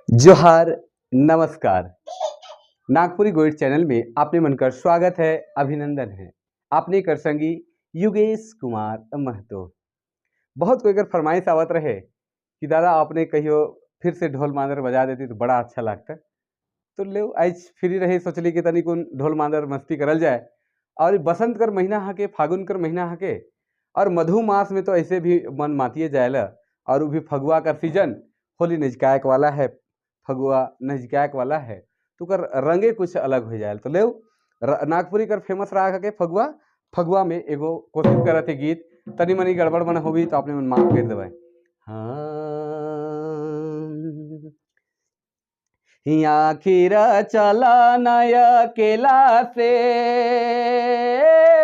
जोहार, नमस्कार। नागपुरी गोइड चैनल में आपने मन कर स्वागत है, अभिनंदन है। आपने कर संगी युगेश कुमार महतो। बहुत कोई अगर फरमाइश आवत रहे कि दादा आपने कहियो फिर से ढोल मांदर बजा देती तो बड़ा अच्छा लगता, तो ले आज फ्री रहे सोचली कि तनिक उन ढोल मांदर मस्ती करल जाए। और बसंत कर महीना हके, फागुन कर महीना हके और मधु मास में तो ऐसे भी मन मातिए जाएला। और वो भी फगुआ का सीजन, होली नजकायक वाला है, फगुआ नजकायक वाला है, तो कर रंगे कुछ अलग हो जाए। तो ले नागपुरी कर फेमस राग के फगुआ, फगुआ में एगो कोशिश करत है गीत, तनी मनी गड़बड़ मन होगी तो आपने मन माफ कर देवे। हाँ, आखिर चला नया केला से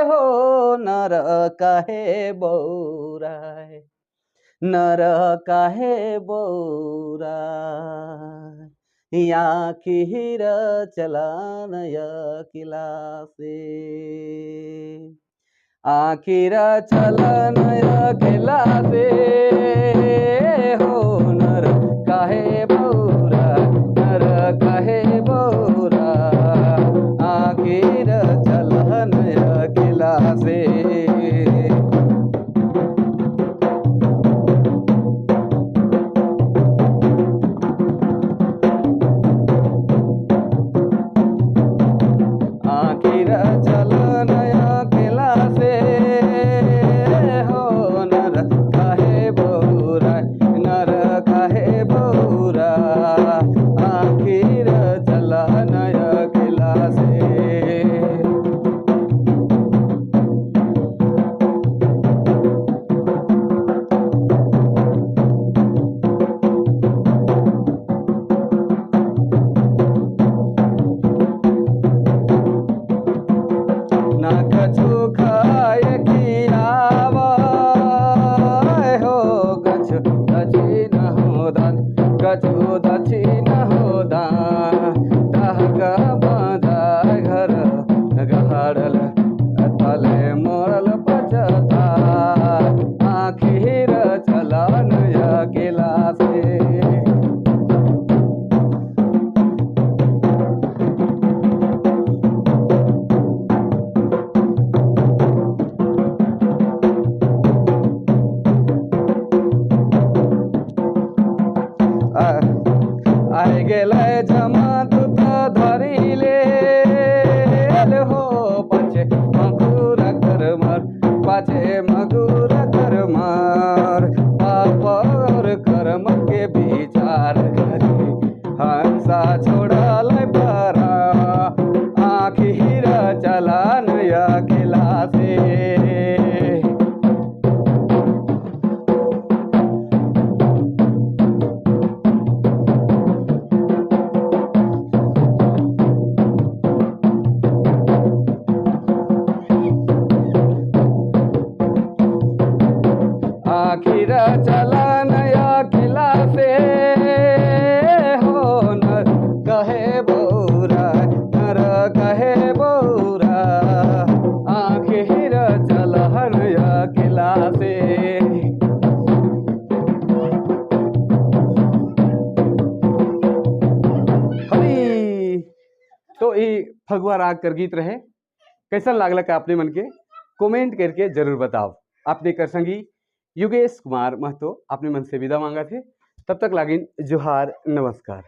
हो नर काहे बौराए, नर काहे बौराए, आखिर चला नया किला से, आखिर चला नया किला से हो नर काहे बौरा, नर काहे बौरा, आखिर चला नया किला से। आखिर चला नया किला से हो नर काहे बौरा, नर काहे बौरा, आखिर चला नया किला से। ना कछु खाए खियावा हो, कछु दक्षिण हो दान, कछु दक्षिण हो दान, तहका बाजार घर गहरल तले मोरल पचता, आखिर चला नया किला से। आए गेले जमा दूत धरिले हो, पाछे मगुर कर मार, पाछे मगुर कर मार, पाप और कर्म के विचार करी हंसा छोड़ल परा, आखिर चला नया किला से। आखिर चला नया किला से हो नर कहे बौरा, नर कहे बौरा, आखिर चला नया किला से। हरी तो ये फगुआ राग कर गीत रहे, कैसा लागल का अपने मन के कमेंट करके जरूर बताओ। अपने कर संगी युगेश कुमार महतो अपने मन से विदा मांगा थे, तब तक लागिन जोहार, नमस्कार।